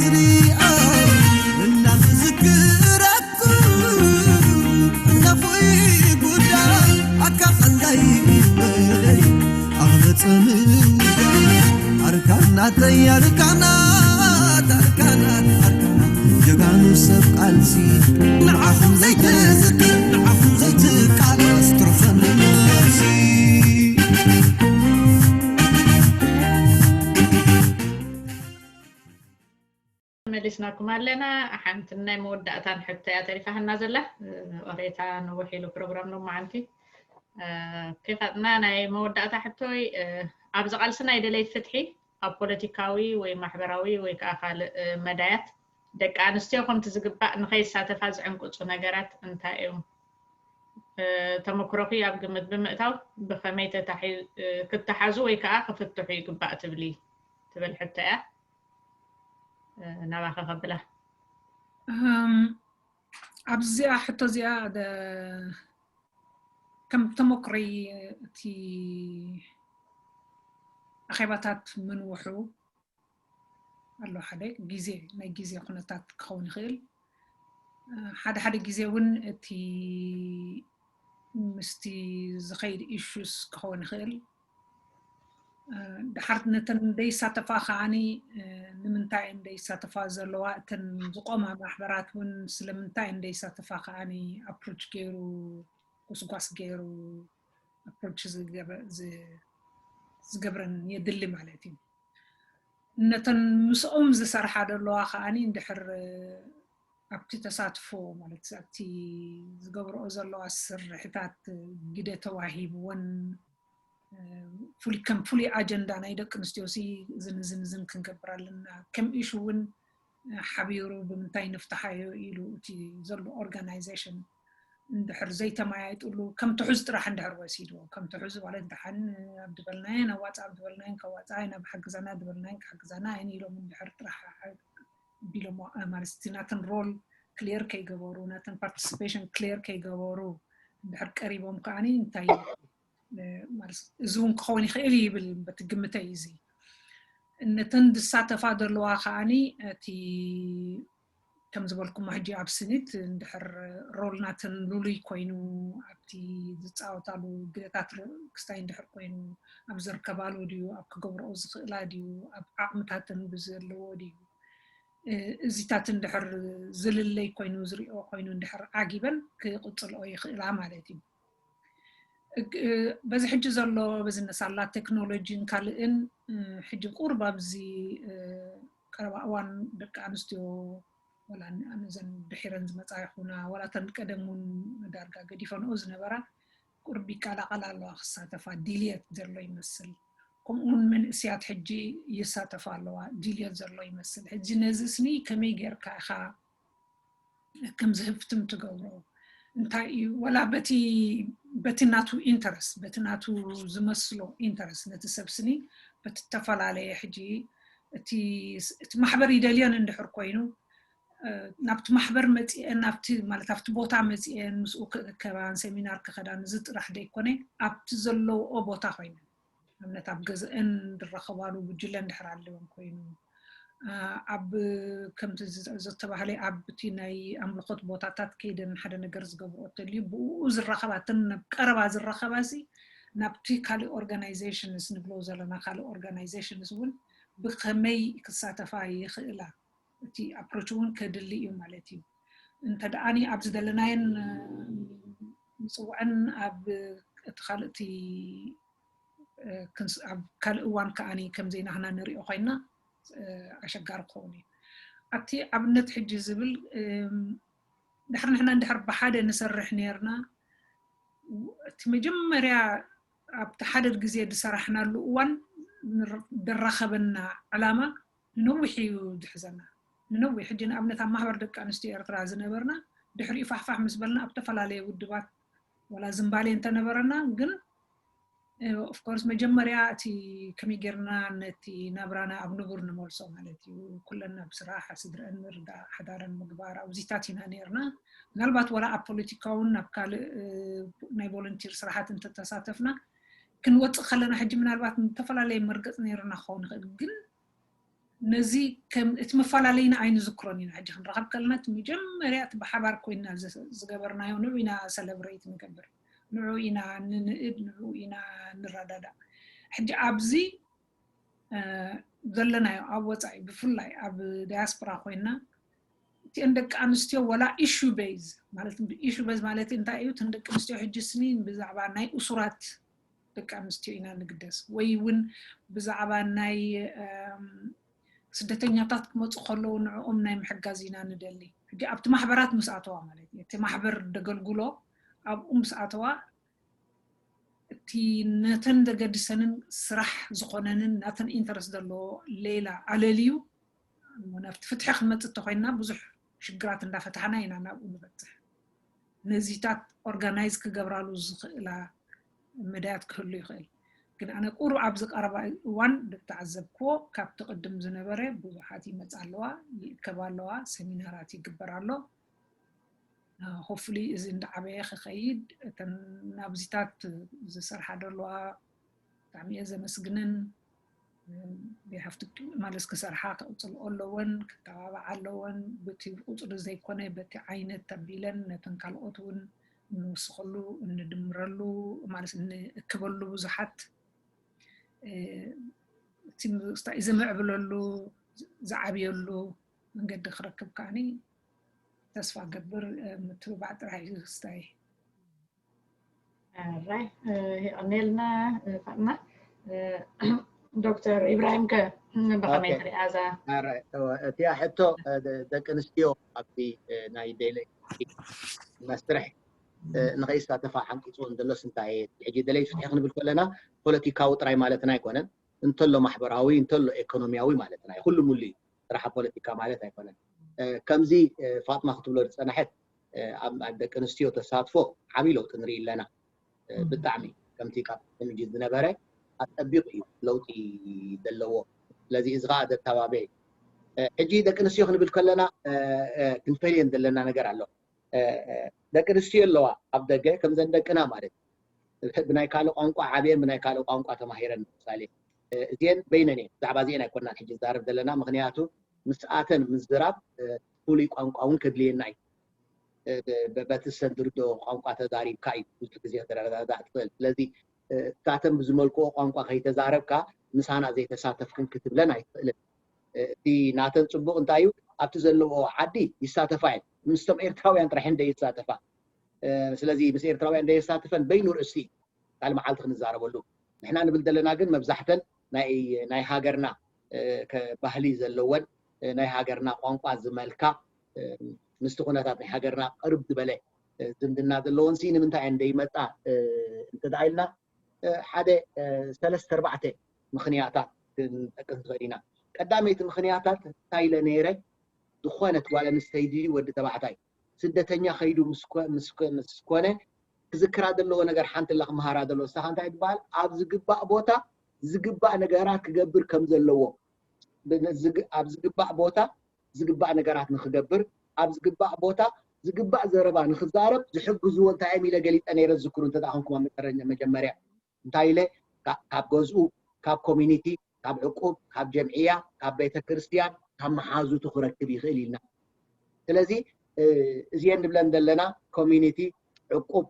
ዝሪኦ እናተዝክረኩ እናፎይ ጉዳይ ኣካ ቀንዳይ በይ ኣቕበፀ ምውዳይ ኣርካናተይ ኣርካናት ኣርካናት ኣርካናት ጀጋኑ ሰብ ቃልሲ ንዓኹም ዘይትዝክር ንዓኹም ዘይትቃለስ ትርፈኒ ነብሲ። መሊስናኩም ኣለና። ሓንቲ ናይ መወዳእታን ሕቶ እያ ተሪፋህና ዘላ። ኦሬታ ነዊሕ ኢሉ ፕሮግራም ሎማዓንቲ። ከይፋጥና ናይ መወዳእታ ሕቶይ ኣብዚ ቃልሲ ናይ ደለይ ፍትሒ ኣብ ፖለቲካዊ ወይ ማሕበራዊ ወይ ከዓ ካልእ መዳያት ደቂ ኣንስትዮ ከምቲ ዝግባእ ንኸይሳተፋ ዝዕንቅፁ ነገራት እንታይ እዮም? ተመክሮኺ ኣብ ግምት ብምእታው ብኸመይ ተታሒ- ክተሓዙ ወይ ከዓ ክፍትሑ ይግባእ ትብሊ ትብል ሕቶ እያ። ናባኸ ከብላ። ኣብዚኣ ሕቶ እዚኣ ከም ተመክሮይ እቲ ኣኼባታት ምንውሑ ኣሎ ሓደ ግዜ ናይ ግዜ ኩነታት ክኸውን ይኽእል ሓደ ሓደ ግዜ እውን እቲ ምስቲ ዝኸይድ issues ክኸውን ይኽእል ድሓር ነተን ደይሳተፋ ከዓኒ ንምንታይ እየን ደይሳተፋ ዘለዋ እተን ዝቆማ ማሕበራት እውን ስለምንታይ እየን ደይሳተፋ ከዓኒ approach ገይሩ ጎስጓስ ገይሩ approach ዝገብረን የድሊ ማለት እዩ ነተን ምስኦም ዝሰርሓ ዘለዋ ከዓኒ እንድሕር ኣብቲ ተሳትፎ ማለት ኣብቲ ዝገብረኦ ዘለዋ ስርሕታት ግደ ተዋሂብወን ከም ፍሉይ ኣጀንዳ ናይ ደቂ ኣንስትዮ ሲ ዝንዝንዝን ክንገብር ኣለና ከም ኢሹ እውን ሓቢሩ ብምንታይ ንፍትሓዮ ኢሉ እቲ ዘሎ organization እንድሕር ዘይተመያይጥሉ ከም ትሑዝ ጥራሕ እንድሕር ወሲድዎ ከም ትሑዝ ማለት ደሓን ኣብ ዝበልናየን ኣዋፃእ ኣብ ዝበልናየን ከዋፃ ናብ ሓግዛና ዝበልናየን ክሓግዛና ኣይን ኢሎም እንድሕር ጥራሕ ቢሎም ማለት እቲ ናተን role clear ከይገበሩ ናተን participation clear ከይገበሩ እንድሕር ቀሪቦም ከዓኒ እንታይ እዚ እውን ክኸውን ይኽእል ይብል በቲ ግምተይ እዚ ነተን ዝሳተፋ ዘለዋ ከዓኒ እቲ ከም ዝበልኩሞ ሕጂ ኣብ ስኒት እንድሕር role ናተን ሉሉይ ኮይኑ ኣብቲ ዝፃወታሉ ግደታት ክስታይ እንድሕር ኮይኑ ኣብ ዝርከባሉ ድዩ ኣብ ክገብረኦ ዝኽእላ ድዩ ኣብ ዓቕምታተን ብዘለዎ ድዩ እዚታት እንድሕር ዝልለይ ኮይኑ ዝሪኦ ኮይኑ እንድሕር ዓጊበን ክቕፅልኦ ይኽእላ ማለት እዩ በዚ ሕጂ ዘሎ በዚ ነሳላ ቴክኖሎጂን ካልእን ሕጂ ቁርብ ኣብዚ ቀረባ እዋን ደቂ ኣንስትዮ ወላ ነዘን ድሒረን ዝመፃ ይኹና ወላ ተን ቀደም እውን ዳርጋ ገዲፈንኦ ዝነበራ ቁርብ ይቀላቀላ ኣለዋ ክሳተፋ ድልየት ዘሎ ይመስል ከምኡውን መንእስያት ሕጂ ይሳተፋ ኣለዋ ድልየት ዘሎ ይመስል ሕጂ ነዚ ስኒ ከመይ ጌርካ ኢኻ ከም ዝህፍትም ትገብሮ እንታይ እዩ ወላ በቲ በቲ ናቱ interest በቲ ናቱ ዝመስሎ interest ነቲ ሰብ ስኒ በቲ ዝተፈላለየ ሕጂ እቲ ማሕበር ይደልዮን እንድሕር ኮይኑ ናብቲ ማሕበር መፅአን ናብቲ ማለት ኣብቲ ቦታ መፅአን ምስኡ ክእከባን ሴሚናር ክኸዳን እዚ ጥራሕ ደይኮነ ኣብቲ ዘለውኦ ቦታ ኮይነን ኣብነት ኣብ ገዝአን ዝራኸባሉ ጉጅለ እንድሕር ኣለወን ኮይኑ ኣብ ከምቲ ዝተባህለ ኣብቲ ናይ ኣምልኾት ቦታታት ከይደን ሓደ ነገር ዝገብርኦ ተልዩ ብኡ ዝራኸባትን ናብ ቀረባ ዝራኸባ ሲ ናብቲ ካልእ organizations ንብሎ ዘለና ካልእ organizations እውን ብከመይ ክሳተፋ ይኽእላ እቲ approach እውን ከድሊ እዩ ማለት እዩ እንተ ደኣኒ ኣብ ዝደለናየን ንፅውዐን ኣብ እቲ ካልእቲ ኣብ ካልእ እዋን ከዓኒ ከምዘይናህና ንሪኦ ኮይና ኣሸጋሪ ክኸውን እዩ ኣብቲ ኣብነት ሕጂ ዝብል ድሕር ንሕና እንድሕር ብሓደ ንሰርሕ ነርና እቲ መጀመርያ ኣብቲ ሓደ ግዜ ዝሰራሕናሉ እዋን ዝራኸበና ዕላማ ንነዊሕ እዩ ዝሕዘና ንነዊሕ ሕጂ ንኣብነት ኣብ ማህበር ደቂ ኣንስትዮ ኤርትራ ዝነበርና ድሕሪኡ ፋሕፋሕ ምስ በልና ኣብ ዝተፈላለየ ውድባት ወላ ዝምባሌ እንተነበረና ግን of course መጀመርያ እቲ ከመይ ጌርና ነቲ ናብራና ኣብ ንቡር ንመልሶ ማለት እዩ ኩለን ኣብ ስራሕ ስድረአን ምርዳእ ሓዳረን ምግባር ኣብዚታት ኢና ነርና ምናልባት ወላ ኣብ ፖለቲካውን ናብ ካልእ ናይ volunteer ስራሓት እንተተሳተፍና ክንወፅእ ከለና ሕጂ ምናልባት ዝተፈላለየ መርገፅ ነይርና ክኸውን ይኽእል ግን ነዚ ከም እቲ መፈላለይና ኣይንዝክሮን ኢና። ሕጂ ክንራኸብ ከለና እቲ መጀመርያ እቲ ብሓባር ኮይና ዝገበርናዮ ንዑ ኢና ሰለብሬት ንገብር፣ ንዑ ኢና ንንእድ፣ ንዑ ኢና ንረዳዳእ። ሕጂ ኣብዚ ዘለናዮ ኣብ ወፃኢ ብፍላይ ኣብ ዳያስፖራ ኮይና እቲአን ደቂ ኣንስትዮ ወላ ኢሹ ቤዝ ማለት ኢሹ ቤዝ ማለት እንታይ እዩ? እተን ደቂ ኣንስትዮ ሕጂ ስኒ ብዛዕባ ናይ እሱራት ደቂ ኣንስትዮ ኢና ንግደስ ወይ እውን ብዛዕባ ናይ ስደተኛታት ክመፁ ከለዉ ንዕኦም ናይ ምሕጋዝ ኢና ንደሊ። ሕጂ ኣብቲ ማሕበራት ምስ ኣተዋ ማለት እዩ እቲ ማሕበር ደገልግሎ ኣብኡ ምስ ኣተዋ እቲ ነተን ዘገድሰንን ስራሕ ዝኾነንን ናተን ኢንተረስት ዘለዎ ሌላ ኣለልዩ ናብቲ ፍትሒ ክንመፅእ እንተኮይንና ብዙሕ ሽግራት እንዳፈታሕና ኢና ናብኡ ንበፅሕ። ነዚታት ኦርጋናይዝ ክገብራሉ ዝኽእላ መዳያት ክህሉ ይኽእል። ግን ኣነ ቁሩብ ኣብዚ ቀረባ እዋን ዝተዓዘብክዎ ካብቲ ቅድም ዝነበረ ብዙሓት ይመፃ ኣለዋ፣ ይእከባ ኣለዋ፣ ሰሚናራት ይግበር ኣሎ። ሆፍሊ እዚ እንዳዓበየ ክኸይድ እተን ናብዚታት ዝሰርሓ ዘለዋ ብጣዕሚ እየ ዘመስግነን። ቢሃፍቲ ማለት ክሰርሓ ከቕፅልኦ ኣለወን፣ ክተባባዓ ኣለወን። በቲ ቁፅሪ ዘይኮነ በቲ ዓይነት ተቢለን ነተን ካልኦት እውን እንውስኸሉ እንድምረሉ ማለት እንእክበሉ ብዙሓት እቲ ዝምዕብለሉ ዝዓብየሉ መንገዲ ክረክብ ከዓኒ ተስፋ ገብር ምትብባዕ ጥራሕ እዩ ክስታይ። ራይ ይቐኔልና ፋጥማ። ዶክተር ኢብራሂም ከ ብኸመይ ትሪኣ እዛ? እቲያ ሕቶ ደቂ ኣንስትዮ ኣብቲ ናይ ዴለ መስርሕ ንኸይሳተፋ ሓንቂፅወን ዘሎስ እንታይ? ሕጂ ደለይቲ ፍትሒ ክንብል ከለና ፖለቲካዊ ጥራይ ማለትና ኣይኮነን። እንተሎ ማሕበራዊ እንተሎ ኢኮኖሚያዊ ማለትና እዩ። ኩሉ ሙሉ እዩ። ጥራሕ ፖለቲካ ማለት ኣይኮነን። ከምዚ ፋጥማ ክትብሎ ዝፀናሐት ኣብ ደቂ ኣንስትዮ ተሳትፎ ዓብዪ ለውጢ ንርኢ ኣለና። ብጣዕሚ ከምቲ ካብ ቅድሚ ዝነበረ ኣፀቢቑ እዩ ለውጢ ዘለዎ። ስለዚ እዚ ከዓ ዘተባብዕ እዩ። ሕጂ ደቂ ኣንስትዮ ክንብል ከለና ክንፈልየን ዘለና ነገር ኣሎ። ደቂ ኣንስትዮ ኣለዋ ኣብ ደገ ከምዘን ደቅና ማለት እዩ። ብናይ ካልእ ቋንቋ ዓብየን ብናይ ካልእ ቋንቋ ተማሂረን ምሳሌ እዚአን በይነን እየን። ብዛዕባ እዚአን ኣይኮናን ሕጂ ዝዛረብ ዘለና፣ ምክንያቱ ምስኣተን ምዝራብ ፍሉይ ቋንቋ እውን ከድልየና እዩ። በቲ ሰንትርዶ ቋንቋ ተዛሪብካ እዩ ብዙሕ ግዜ ክትረዳዳእ ትኽእል። ስለዚ እሳተን ብዝመልክኦ ቋንቋ ከይተዛረብካ ምሳና ዘይተሳተፍክን ክትብለን ኣይትኽእልን። እቲ ናተን ፅቡቕ እንታይ እዩ? ኣብቲ ዘለዎ ዓዲ ይሳተፋ እየን። ምስቶም ኤርትራውያን ጥራሕ እንደ ይሳተፋ። ስለዚ ምስ ኤርትራውያን እንደ የሳትፈን በይኑ ርእሲ ካልእ መዓልቲ ክንዛረበሉ። ንሕና ንብል ዘለና ግን መብዛሕተን ናይ ሃገርና ባህሊ ዘለወን ናይ ሃገርና ቋንቋ ዝመልካ ምስቲ ኩነታት ናይ ሃገርና ቅርብ ዝበለ ዝምድና ዘለዎን ሲ ንምንታይ እየን ደይመፃ እንተደኣ ኢልና ሓደ ሰለስተ ኣርባዕተ ምኽንያታት ክንጠቅስ ንኽእል ኢና። ቀዳመይቲ ምኽንያታት እንታይ ኢለ ነይረ? ዝኾነት ጓል ኣንስተይቲ ወዲ ተባዕታይ ስደተኛ ከይዱ ምስ ኮነ ክዝክራ ዘለዎ ነገር ሓንቲ ላ ክመሃራ ዘለዎ ንሳኻ እንታይ ትበሃል? ኣብ ዝግባእ ቦታ ዝግባእ ነገራት ክገብር ከም ዘለዎ ኣብ ዝግባእ ቦታ ዝግባእ ነገራት ንክገብር ኣብ ዝግባእ ቦታ ዝግባእ ዘረባ ንክዛረብ ዝሕግዝዎ እንታይ እዮም ኢለ ገሊፀ ነይረ ዝዝክሩ እንተ ኮንኩም ኣብ መጠረኛ መጀመርያ እንታይ ኢለ ካብ ገዝኡ ካብ ኮሚኒቲ ካብ ዕቁብ ካብ ጀምዕያ ካብ ቤተክርስትያን ካብ መሓዙቱ ክረክብ ይኽእል ኢልና ስለዚ እዚአን ንብለን ዘለና ኮሚኒቲ ዕቁብ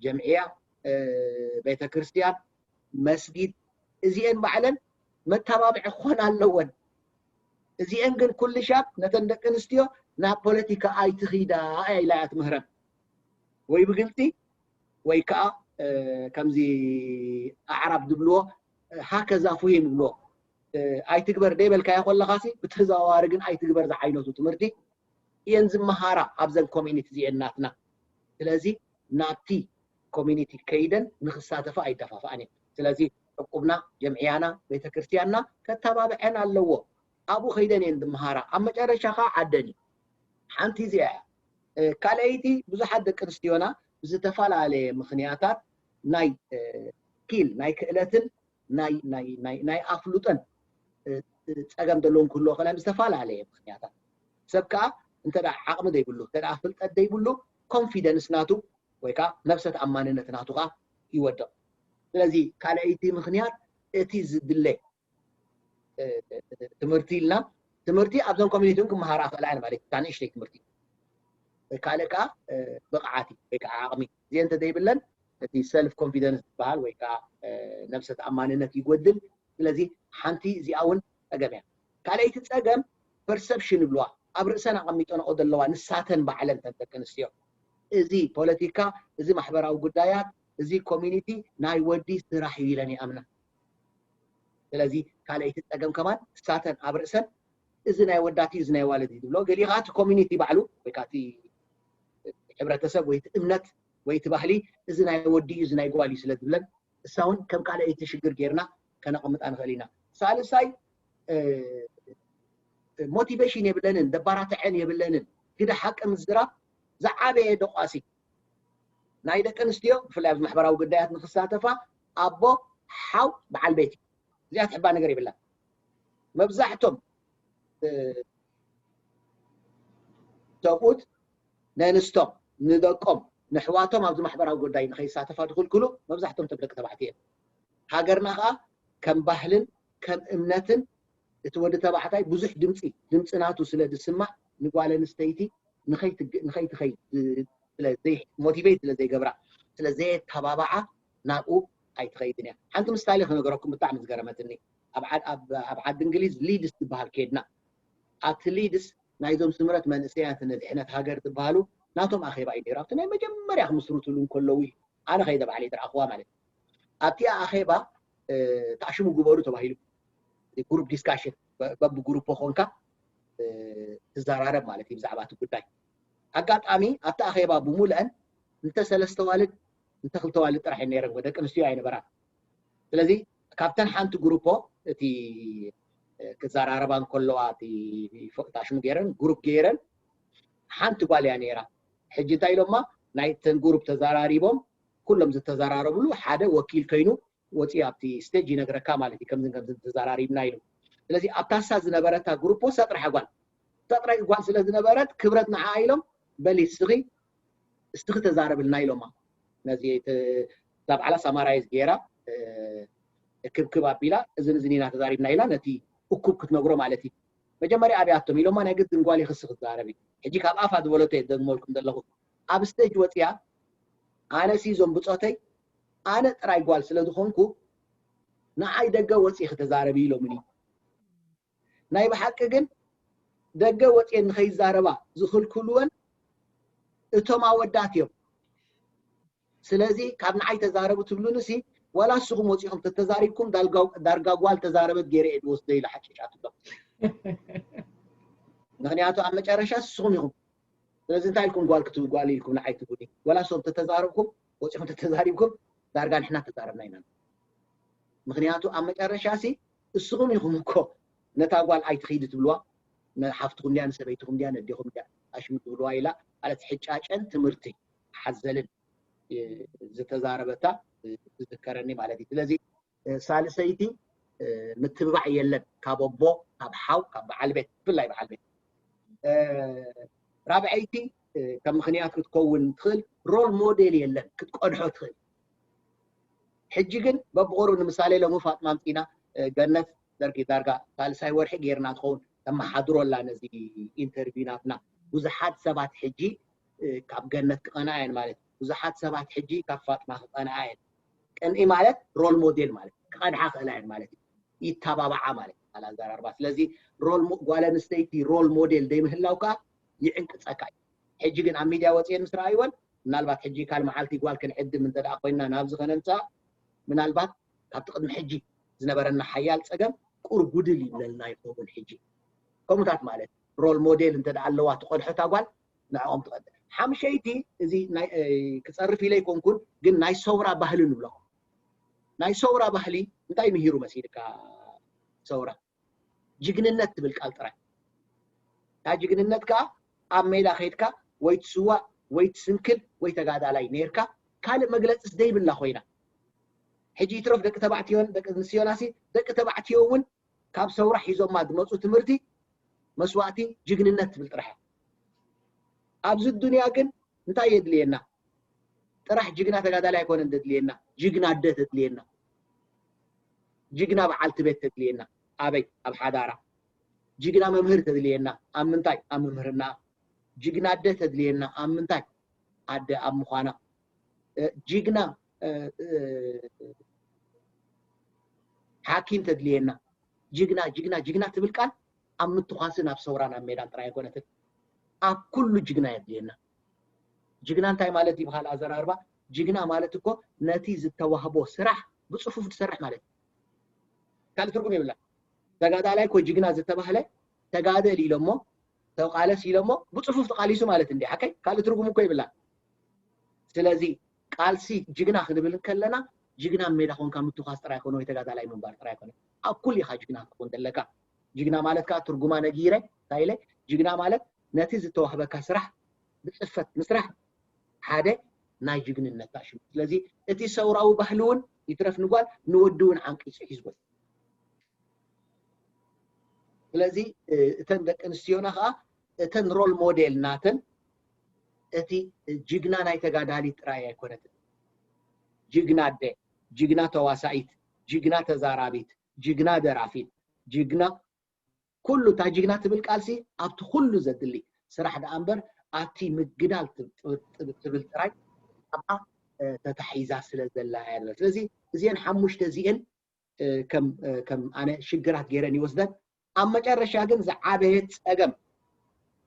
ጀምዕያ ቤተክርስትያን መስጊድ እዚአን ባዕለን መተባብዒ ክኾን ኣለወን እዚአን ግን ኩሉ ሻብ ነተን ደቂ ኣንስትዮ ናብ ፖለቲካ ኣይትኺዳ እያ ኢላ እያ ትምህረን ወይ ብግልፂ ወይ ከዓ ከምዚ ኣዕራብ ዝብልዎ ሃከዛ ፉሂም ዝብልዎ ኣይትግበር ደይበልካዮ ከለኻሲ ብተዘዋዋሪ ግን ኣይትግበር ዝዓይነቱ ትምህርቲ እየን ዝመሃራ ኣብዘን ኮሚኒቲ እዚአን ናትና ስለዚ ናብቲ ኮሚኒቲ ከይደን ንክሳተፋ ኣይደፋፍኣን እየን ስለዚ ዕቁብና ጀምዕያና ቤተክርስትያንና ከተባብዐን ኣለዎ ኣብኡ ከይደን እየን ዝመሃራ ኣብ መጨረሻ ከዓ ዓደን እዩ ሓንቲ እዚኣ እያ ካልኣይቲ ብዙሓት ደቂ ኣንስትዮና ብዝተፈላለየ ምክንያታት ናይ ስኪል ናይ ክእለትን ናይ ኣፍልጦን ፀገም ዘለዎም ክህልዎ ከላ ብዝተፈላለየ ምክንያታት ሰብ ከዓ እንተ ዓቕሚ ዘይብሉ እንተ ፍልጠት ዘይብሉ ኮንፊደንስ ናቱ ወይ ከዓ ነብሰ ተኣማንነት ናቱ ከዓ ይወድቕ ስለዚ ካልኣይቲ ምክንያት እቲ ዝድለ ትምህርቲ ኢልና ትምህርቲ ኣብዞም ኮሚኒቲ እውን ክመሃራ ክእላ እየን ማለት እዩ። እታ ንእሽተይ ትምህርቲ ካልእ ከዓ ብቕዓት እዩ ወይ ከዓ ዓቕሚ። እዚአን እንተዘይብለን እቲ ሰልፍ ኮንፊደንስ ዝበሃል ወይ ከዓ ነብሰ ተኣማንነት ይጎድል። ስለዚ ሓንቲ እዚኣ እውን ፀገም እያ። ካልኣይቲ ፀገም ፐርሰፕሽን ይብልዋ፣ ኣብ ርእሰን ኣቐሚጠንኦ ዘለዋ ንሳተን ባዕለን ተን ደቂ ኣንስትዮ። እዚ ፖለቲካ፣ እዚ ማሕበራዊ ጉዳያት፣ እዚ ኮሚኒቲ ናይ ወዲ ስራሕ እዩ ኢለን ይኣምና። ስለዚ ካልኣይቲ ፀገም ከማን ንሳተን ኣብ ርእሰን እዚ ናይ ወዳት እዩ፣ እዚ ናይ ዋልድ እዩ ዝብሎ። ገሊኡ ከዓ እቲ ኮሚኒቲ ባዕሉ ወይ ከዓ እቲ ሕብረተሰብ ወይ እቲ እምነት ወይ እቲ ባህሊ እዚ ናይ ወዲ እዩ፣ እዚ ናይ ጓል እዩ ስለ ዝብለን እሳ እውን ከም ካልኣይቲ ሽግር ጌርና ከነቐምጣ ንኽእል ኢና። ሳልሳይ ሞቲቬሽን የብለንን፣ ደባራትዐን የብለንን። ግደ ሓቂ ምዝራብ ዝዓበየ ደቋሲ ናይ ደቂ ኣንስትዮ ብፍላይ ኣብ ማሕበራዊ ጉዳያት ንክሳተፋ ኣቦ፣ ሓው፣ በዓል ቤት እዩ። እዚኣ ትሕባ ነገር የብላን። መብዛሕቶም ሰብኡት ነንስቶም ንደቆም ንሕዋቶም ኣብዚ ማሕበራዊ ጉዳይ ንኸይሳተፋ ዝኽልክሉ መብዛሕቶም ቶም ደቂ ተባዕትዮ እዮም። ሃገርና ከዓ ከም ባህልን ከም እምነትን እቲ ወዲ ተባዕታይ ብዙሕ ድምፂ ድምፂ ናቱ ስለ ዝስማዕ ንጓል ኣንስተይቲ ንኸይትኸይድ ሞቲቬት ስለ ዘይገብራ ስለ ዘየተባባዓ ናብኡ ኣይትኸይድን እያ። ሓንቲ ምሳሌ ክነገረኩም ብጣዕሚ ዝገረመትኒ። ኣብ ዓዲ እንግሊዝ ሊድስ ዝበሃል ከድና ኣብቲ ሊድስ ናይዞም ስምረት መንእሰያት ንድሕነት ሃገር ዝበሃሉ ናቶም ኣኼባ እዩ ነይሩ። ኣብቲ ናይ መጀመርያ ክምስርትሉ እንከለዉ እዩ ኣነ ከይደ ባዕለይ ዝረኣኽዋ ማለት እዩ። ኣብቲኣ ኣኼባ ታዕሽሙ ግበሩ ተባሂሉ ግሩፕ ዲስካሽን በብግሩፖ ኮንካ ትዘራረብ ማለት እዩ ብዛዕባ እቲ ጉዳይ። ኣጋጣሚ ኣብቲ ኣኼባ ብሙልአን እንተ ሰለስተ ዋልድ እንተ ክልተ ዋልድ ጥራሕ እየን ነይረን፣ ደቂ ኣንስትዮ ኣይነበራን። ስለዚ ካብተን ሓንቲ ግሩፖ እቲ ክዘራረባ እንከለዋ እቲ ፎቅ ታሽሙ ገይረን ግሩፕ ገይረን ሓንቲ ጓል እያ ነይራ። ሕጂ እንታይ ኢሎማ ናይተን ግሩፕ ተዘራሪቦም ኩሎም ዝተዘራረብሉ ሓደ ወኪል ከይኑ ወፂኡ ኣብቲ ስቴጅ ይነግረካ ማለት እዩ። ከምዚ ከምዚ ተዘራሪብና ኢሉ። ስለዚ ኣብታ እሳ ዝነበረታ ግሩፕ እሳ ጥራሕ ጓል እሳ ጥራሕ ጓል ስለ ዝነበረት ክብረት ንዓ ኢሎም በሊ እስኺ እስኺ ተዛረብልና ኢሎማ። ነዚ እዛ ባዕላ ሳማራይዝ ገይራ ክብክብ ኣቢላ እዝን እዝን ኢና ተዛሪብና ኢላ ነቲ እኩብ ክትነግሮ ማለት እዩ። መጀመርያ ኣብያቶም ኢሎማ ናይ ግድን ጓል ይኽስኽ ትዛረብ እዩ። ሕጂ ካብ ኣፋ ዝበለቶ እየ ደግመልኩም ዘለኹ። ኣብ ስቴጅ ወፅያ ኣነ ሲ እዞም ብፆተይ ኣነ ጥራይ ጓል ስለ ዝኾንኩ ንዓይ ደገ ወፂ ክትዛረብ ኢሎምኒ። ናይ ብሓቂ ግን ደገ ወፅየን ንኸይዛረባ ዝኽልክልወን እቶም ኣወዳት እዮም። ስለዚ ካብ ንዓይ ተዛረቡ ትብሉኒ ሲ ዋላ እስኹም ወፂኹም ተተዛሪብኩም ዳርጋ ጓል ተዛረበት ገይረ እየ ዝወስዶ ኢለ ሓጭጫ ትብሎ። ምክንያቱ ኣብ መጨረሻ እስኹም ኢኹም። ስለዚ እንታይ ኢልኩም ጓል ክትብል ጓል ኢልኩም ንዓይ ትብሉኒ? ዋላ እሶም ተተዛረብኩም ወፂኹም ተተዛሪብኩም ዳርጋ ንሕና ተዛረብና ኢና። ምክንያቱ ኣብ መጨረሻ ሲ እስኹም ኢኹም እኮ ነታ ጓል ኣይትኺዲ ትብልዋ። ሓፍትኹም ድያ ንሰበይትኹም ድያ ነዴኹም ድያ ኣሽሙ ትብልዋ ኢላ ማለት ሕጫጨን ትምህርቲ ሓዘልን ዝተዛረበታ ትዝከረኒ ማለት እዩ። ስለዚ ሳልሰይቲ ምትብባዕ የለን ካብ ኣቦ ካብ ሓው ካብ በዓል ቤት ብፍላይ በዓል ቤት። ራብዐይቲ ከም ምክንያት ክትከውን ትኽእል ሮል ሞዴል የለን ክትቀድሖ ትኽእል። ሕጂ ግን በብቑሩብ ንምሳሌ ሎሚ ፋጥማ ኣምፂና ገነት ደርጊ ዳርጋ ሳልሳይ ወርሒ ገይርና ትኸውን ተመሓድሮ ኣላ ነዚ ኢንተርቪው ናትና። ብዙሓት ሰባት ሕጂ ካብ ገነት ክቐንኣ እየን ማለት ብዙሓት ሰባት ሕጂ ካብ ፋጥማ ክቐንኣ እየን። ቅንኢ ማለት ሮል ሞዴል ማለት ክቐድሓ ክእላ እየን ማለት እዩ። ይተባባዓ ማለት እዩ ኣዘራርባ። ስለዚ ሮል ጓል ኣንስተይቲ ሮል ሞዴል ዘይምህላው ከዓ ይዕንቅፀካ እዩ። ሕጂ ግን ኣብ ሚድያ ወፅየን ምስ ረኣይወን ምናልባት ሕጂ ካል መዓልቲ ጓል ክንዕድም እንተ ኮይንና ናብዚ ከነምፅኣ ምናልባት ካብቲ ቅድሚ ሕጂ ዝነበረና ሓያል ፀገም ቁር ጉድል ይብለልና ይኸውን። ሕጂ ከምኡታት ማለት ሮል ሞዴል እንተ ኣለዋ ትቐድሖታ ጓል ንዕኦም ትቐድር። ሓምሸይቲ እዚ ክፀርፍ ኢለ ኣይኮንኩን ግን ናይ ሰውራ ባህሊ ንብሎ። ናይ ሰውራ ባህሊ እንታይ ምሂሩ መሲልካ? ሰውራ ጅግንነት ትብል ቃል ጥራይ። እታ ጅግንነት ከዓ ኣብ ሜዳ ከይድካ ወይ ትስዋእ ወይ ትስንክል ወይ ተጋዳላይ ነይርካ ካልእ መግለፂስ ዘይብላ ኮይና ሕጂ ይትረፍ ደቂ ተባዕትዮን ደቂ ኣንስትዮናሲ ደቂ ተባዕትዮ እውን ካብ ሰውራ ሒዞማ ዝመፁ ትምህርቲ መስዋእቲ ጅግንነት ትብል ጥራሕ እያ። ኣብዚ ዱንያ ግን እንታይ የድልየና? ጥራሕ ጅግና ተጋዳላይ ኣይኮነን ዘድልየና፣ ጅግና ኣደ ተድልየና፣ ጅግና በዓልቲ ቤት ተድልየና። ኣበይ ኣብ ሓዳራ ጅግና መምህር ተድልየና። ኣብ ምንታይ? ኣብ ምምህርና። ጅግና ኣደ ተድልየና። ኣብ ምንታይ? ኣደ ኣብ ምዃና። እ፣ ጅግና፣ እ፣ እ፣ ሓኪም ተድልየና። ጅግና፣ ጅግና፣ ጅግና ትብል ቃል ኣብ ምትኳስን ኣብ ሰውራን ኣብ ሜዳን ጥራይ ኣይኮነትን። ኣብ ኩሉ ጅግና የድልየና። ጅግና እንታይ ማለት ይበሃል? ኣዘራርባ ጅግና ማለት እኮ ነቲ ዝተዋህቦ ስራሕ ብጽፉፍ ዝሰርሕ ማለት እዩ። ካልእ ትርጉም የብላ። ተጋዳላይ እኮ ጅግና ዝተባህለ ተጋደል ኢሎሞ፣ ተቃለስ ኢሎሞ ብጽፉፍ ተቃሊሱ ማለት እንዲ ሓቀይ ካልእ ትርጉም እኮ ይብላ። ስለዚ ቃልሲ ጅግና ክንብል ከለና ጅግና ሜዳ ኮንካ ምትኳስ ጥራይ ኮነ ወይ ተጋዳላይ ምንባር ጥራይ ኮነ፣ ኣብ ኩሉ ኢኻ ጅግና ክትኮን ዘለካ። ጅግና ማለት ከዓ ትርጉማ ነጊረ እንታይ ኢለ፣ ጅግና ማለት ነቲ ዝተዋህበካ ስራሕ ብጽፈት ምስራሕ ሓደ ናይ ጅግንነታ ሽም። ስለዚ እቲ ሰውራዊ ባህሊ እውን ይትረፍ ንጓል ንወዲ እውን ዓንቂጹ ሒዝዎ። ስለዚ እ፣ እተን ደቂ ኣንስትዮና ከዓ እተን ሮል ሞዴል ናተን እቲ ጅግና ናይ ተጋዳሊት ጥራይ ኣይኮነትን። ጅግና ኣደ፣ ጅግና ተዋሳኢት፣ ጅግና ተዛራቢት፣ ጅግና ደራፊት፣ ጅግና ኩሉ እታ ጅግና ትብል ቃልሲ ኣብቲ ኩሉ ዘድሊ ስራሕ ደኣ እምበር ኣብቲ ምግዳል ትብ- ትብ- ትብል ጥራይ ኣብኣ እ፣ ተታሒዛ ስለ ዘላ እያ ንብል። ስለዚ እዚአን ሓሙሽተ እዚአን እ፣ ከም እ፣ ከም ኣነ ሽግራት ገይረን ይወስደን። ኣብ መጨረሻ ግን ዝዓበየ ጸገም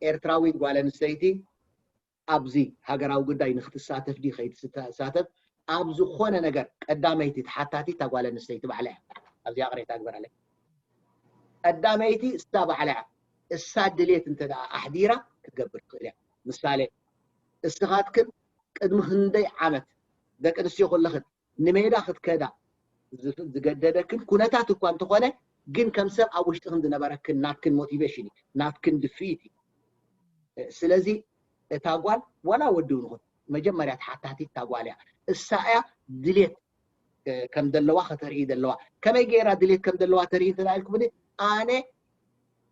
ኤርትራዊት ጓል ኣንስተይቲ ኣብዚ ሃገራዊ ጉዳይ ንክትሳተፍ ድዩ ከይትሳተፍ ኣብ ዝኾነ ነገር ቀዳመይቲ ተሓታቲት እታ ጓል ኣንስተይቲ ባዕላ እያ። ኣብዚኣ ቅሬታ ግበራለይ። ቀዳመይቲ እሳ ባዕላ እያ። እሳ ድሌት እንተ ደኣ ኣሕዲራ ክትገብር ትኽእል እያ። ምሳሌ እስኻትክን ቅድሚ ክንደይ ዓመት ደቂ ኣንስትዮ ከለኽን ንሜዳ ክትከዳ ዝገደደክን ኩነታት እኳ እንተኾነ ግን ከም ሰብ ኣብ ውሽጥክን ዝነበረክን ናትክን ሞቲቬሽን እዩ፣ ናትክን ድፍኢት እዩ። ስለዚ እታ ጓል ዋላ ወዲ እውን ይኹን መጀመርያ ተሓታቲት እታ ጓል እያ። እሳ እያ ድሌት ከም ዘለዋ ከተርኢ ዘለዋ። ከመይ ገይራ ድሌት ከም ዘለዋ ተርኢ እንተ ኢልኩምኒ ኣነ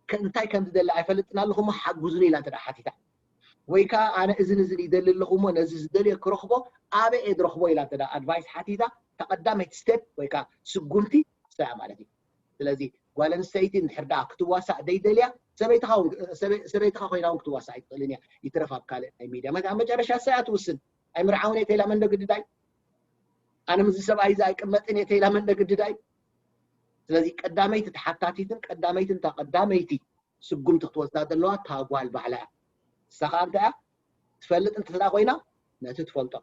እንታይ ከም ዝደሊ ኣይፈልጥን ኣለኹ እሞ ሓግዙኒ ኢላ እንተ ሓቲታ ወይ ከዓ ኣነ እዝን እዝን ይደሊ ኣለኹ እሞ ነዚ ዝደልዮ ክረኽቦ ኣበይ እየ ዝረኽቦ ኢላ እንተ ኣድቫይስ ሓቲታ ተቐዳመይቲ ስቴፕ ወይ ከዓ ስጉምቲ እሳ እያ ማለት እዩ። ስለዚ ጓል ኣንስተይቲ እንድሕር ደኣ ክትዋሳእ ደይደልያ ሰበይትኻ እውን- ሰበይ- ሰበይትኻ ኮይና እውን ክትዋሳእ ኣይትኽእልን እያ። ይትረፍ ኣብ ካልእ ናይ ሚድያ መ- ኣብ መጨረሻ እሳ እያ ትውስን። ኣይምርዓውን እየ ተኢላ መን ዶ ግድዳይ? ኣነ ምስዚ ሰብኣይ እዚ ኣይቅመጥን እየ ተኢላ መን ዶ ግድዳይ? ስለዚ ቀዳመይቲ ተሓታቲትን ቀዳመይትን እታ ቀዳመይቲ ስጉምቲ ክትወስዳ ዘለዋ እታ ጓል ባዕላ እያ። እሳ ከዓ እንታይ እያ ትፈልጥ እንተ ኮይና ነቲ ትፈልጦ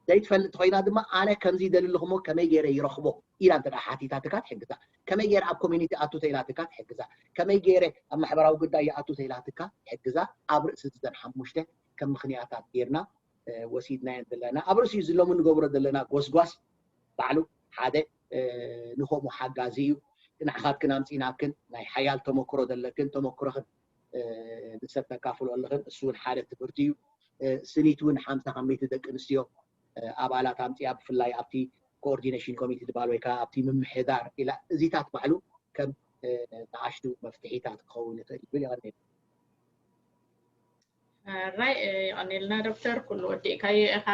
ዘይትፈልጥ ኮይና ድማ ኣነ ከምዚ ይደሊ ኣለኹ እሞ ከመይ ገይረ ይረኽቦ ኢላ እንተ ሓቲታትካ ትሕግዛ። ከመይ ገይረ ኣብ ኮሚኒቲ ኣቱ ተኢላትካ ትሕግዛ። ከመይ ገይረ ኣብ ማሕበራዊ ጉዳይ ይኣቱ ተኢላትካ ትሕግዛ። ኣብ ርእሲ እዘን ሓሙሽተ ከም ምኽንያታት ጌርና ወሲድናየን ዘለና ኣብ ርእሲኡ ዝሎሚ ንገብሮ ዘለና ጎስጓስ ባዕሉ ሓደ ንኸምኡ ሓጋዚ እዩ። ንዓኻትክን ኣምፂናክን ናይ ሓያል ተመክሮ ዘለክን ተመክሮኽን ንሰብ ተካፍሎ ኣለኽን እሱ እውን ሓደ ትምህርቲ እዩ። ስኒት እውን ሓምሳ ካብ ሚእቲ ደቂ ኣንስትዮ ኣባላት ኣምፅያ ብፍላይ ኣብቲ ኮኦርዲኔሽን ኮሚቴ ዝበሃል ወይ ከዓ ኣብቲ ምምሕዳር ኢላ እዚታት ባዕሉ ከም ንኣሽቱ መፍትሒታት ክኸውን ይኽእል ይብል ይቐኒል። ራይ የቐኒልና ዶክተር ኩሉ ወዲእካዮ ኢኻ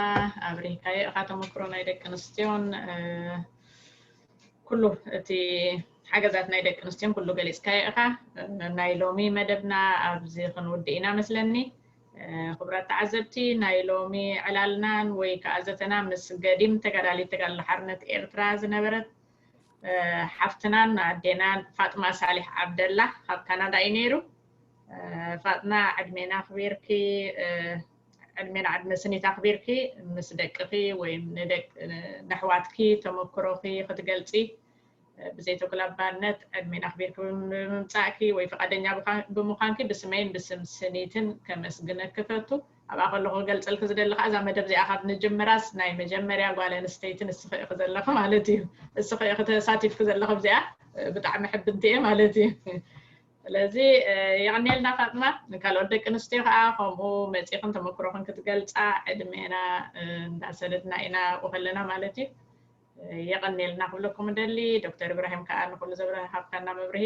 ኣብሪህካዮ ኢኻ ተመክሮ ናይ ደቂ ኣንስትዮን ኩሉ እቲ ሓገዛት ናይ ደቂ ኣንስትዮን ኩሉ ገሊፅካዮ ኢኻ ናይ ሎሚ መደብና ኣብዚ ክንውድእ ኢና መስለኒ ክቡራት ተዓዘብቲ ናይ ሎሚ ዕላልናን ወይ ከዓ ዘተና ምስ ገዲም ተጋዳሊት ተጋድሎ ሓርነት ኤርትራ ዝነበረት ሓፍትናን ኣዴናን ፋጥማ ሳሊሕ ዓብደላ ካብ ካናዳ እዩ ነይሩ። ፋጥና ዕድሜና ኣኽቢርኪ ዕድሜና ዕድመ ስኒት ኣኽቢርኪ ምስ ደቅኺ ወይ ንደቅ ነሕዋትኪ ተመክሮኺ ክትገልፂ ብዘይተጉላባነት ዕድሜና ኣኽቢርኪ ብምምፃእኪ ወይ ፍቓደኛ ብምዃንኪ ብስመይን ብስም ስኒትን ከመስግነኪ ፈቱ። ኣብኣ ከለኹ ክገልፀልኪ ዝደሊ ከዓ እዛ መደብ እዚኣ ካብ ንጅምራስ ናይ መጀመርያ ጓል ኣንስተይቲ ንስኺ ኢኺ ዘለኺ ማለት እዩ። እስኺ ኢኺ ተሳቲፍኪ ዘለኺ ኣብዚኣ ብጣዕሚ ሕብንቲ እየ ማለት እዩ። ስለዚ የቐንየልና ፋጥማ፣ ንካልኦት ደቂ ኣንስትዮ ከዓ ከምኡ መፂኽን ተመክሮኽን ክትገልፃ ዕድሜና እንዳሰደድና ኢና ኣብኡ ከለና ማለት እዩ። የቐንየልና ክብለኩም እደሊ። ዶክተር ኢብራሂም ከዓ ንኩሉ ዘብረሃብካና መብርሂ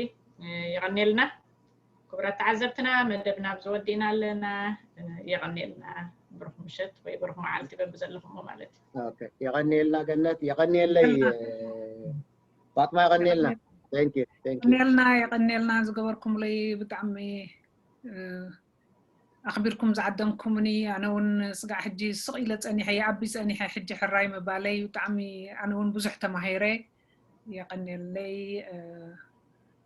የቐንየልና። ክቡራት ተዓዘብትና መደብና ኣብዚ ወዲእና ኣለና። የቐንየልና። ብሩኽ ምሸት ወይ ብሩኽ መዓልቲ በብዘለኹሞ ማለት እዩ። የቐንየልና ገነት፣ የቐንየለይ ፋጥማ፣ የቐንየልና። Thank you, thank you. የቐኔልና የቐኔልና ዝገበርኩምለይ ብጣዕሚ ኣኽቢርኩም ዝዓደምኩምኒ። ኣነ እውን ስጋዕ ሕጂ ስቕ ኢለ ፀኒሐ ይኣቢ ፀኒሐ ሕጂ ሕራይ ምባለይ ብጣዕሚ ኣነ እውን ብዙሕ ተማሂረ። የቐኔለይ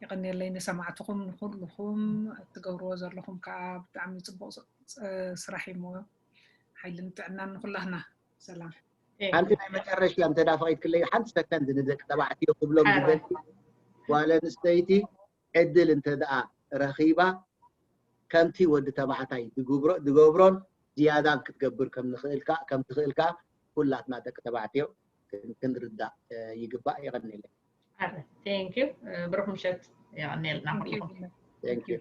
የቐኔለይ ንሰማዕትኹም ንኩልኹም እትገብርዎ ዘለኹም ከዓ ብጣዕሚ ፅቡቕ ስራሕ እሞ ሓይልን ጥዕናን ንኩላህና። ሰላም። ሓንቲ ናይ መጨረሻ እንተ ዳ ፈቒድክለይ ሓንቲ ሰከንድ ንደቂ ተባዕትዮ ክብሎም ዝደሊ ጓል ኣንስተይቲ ዕድል እንተ ደኣ ረኺባ ከምቲ ወዲ ተባዕታይ ዝገብሮን ዝያዳን ክትገብር ከም ንኽእል ከም ትኽእል ከኣ ኩላትና ደቂ ተባዕትዮ ክንርዳእ ይግባእ። የቐንየለይ። Thank you። ብሩኽ ምሸት። የቐንየልና ኩልኹም። Thank you።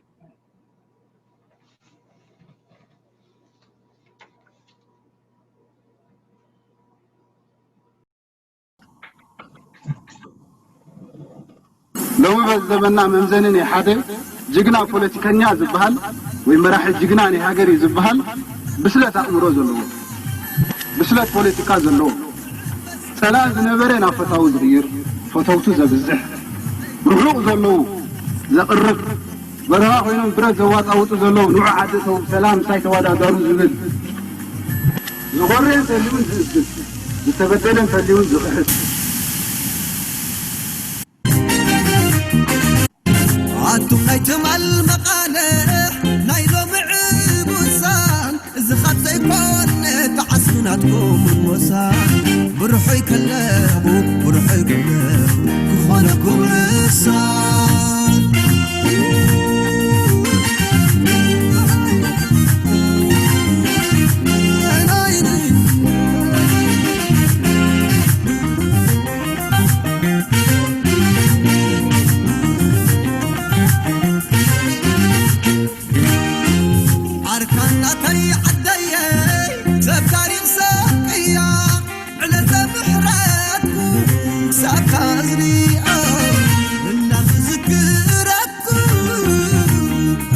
ሎሚ በዚ ዘመንና መምዘኒ ናይ ሓደ ጅግና ፖለቲከኛ ዝበሃል ወይ መራሒ ጅግና ናይ ሃገር እዩ ዝበሃል ብስለት ኣእምሮ ዘለዎ፣ ብስለት ፖለቲካ ዘለዎ፣ ጸላኢ ዝነበረ ናብ ፈታዊ ዝቕይር፣ ፈተውቱ ዘብዝሕ፣ ርሑቕ ዘለዉ ዘቕርብ፣ በረኻ ኮይኖም ብረት ዘዋጣውጡ ዘለዉ ንዑ ዓዲ ተው ሰላም ምሳይ ተወዳደሩ ዝብል፣ ዝኾርየን ተልዩን ዝእዝዝ፣ ዝተበደለን ተልዩን ዝኽሕስ፣ ኣቱም ናይ ትማል መቓልሕ ናይ ሎሚ ዕቡሳን፣ እዚ ኻብ ዘይኮነ ተዓስቡ ናትኩም ሞሳ። ብርሖይ ከለኹ ብርሖይ ከለኹ ክኾነኩም ርሳን። ኣርካናተይ ዓደየይ ሰብ ታሪኽ ሰብ ቅያም ዕለተ ምሕረትኩ ክሳብ ካዝሪኣ እናኽዝክረኩ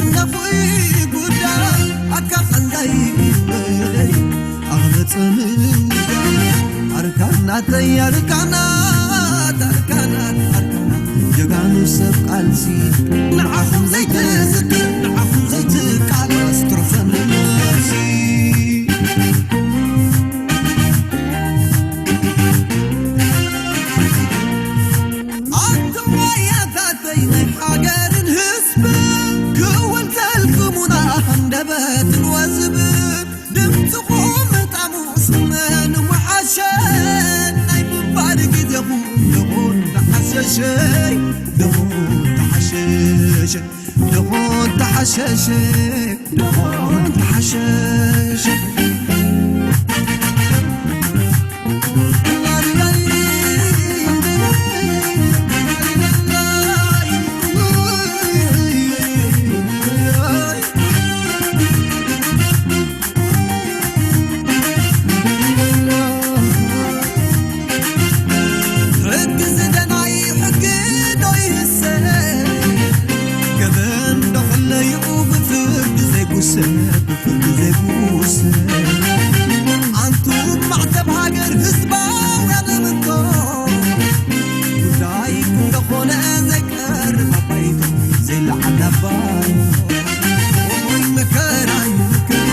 እናኹይ ጉዳ ኣካ ኸንዳይ ኣኽለጸ ምንዳ ኣርካናተይ ኣርካናት ኣርካናት ኣርካናት ጀጋኑ ሰብ ቃልሲ ንዓኹም ዘይትዝክር ንዓኹም ዘይትቃለስ ትርፈኒ ነብሲ። ኣንቱም ዋያታተይ ናይ ሃገርን ህዝብን ክውልተልኩሙና ሃንደበትን ወዝብን ድምፅኹም ምጣሙ ስመን ወሓሸ ናይ ምንባር ግዜኹም ደኾን ተሓሸሸይ ደኾን ተሓሸሸ ደኾን ተሓሸሸ ደኾን ተሓሸሸ። ሕጊ ዝደናይ ሕጊ ዶ ይህሰ ገበን ዶ ክለይኡ ብፍርዲ ዘይጉሰ ብፍርዲ ዘይጉሰ ኣንቱም ማዕተብ ሃገር ህዝባውያን እምንቶ ጉዳይ እንደኾነ ዘይቀርብ ኣባይቶ ዘይለዓል ኣባይ ወይ መከራይ መከራ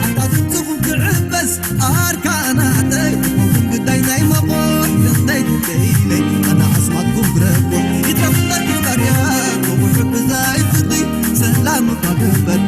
ኣታ ድምፅኹም ክዕበስ ኣርካናተይ ግዳይ ናይ መቆት ደይ ደይለይ ኣና ኣስማትኩም ግረቦ ይትረፍና ግዳርያ ብውሕድ ብዛይ ፍቕሪ ሰላም እኳ ግበር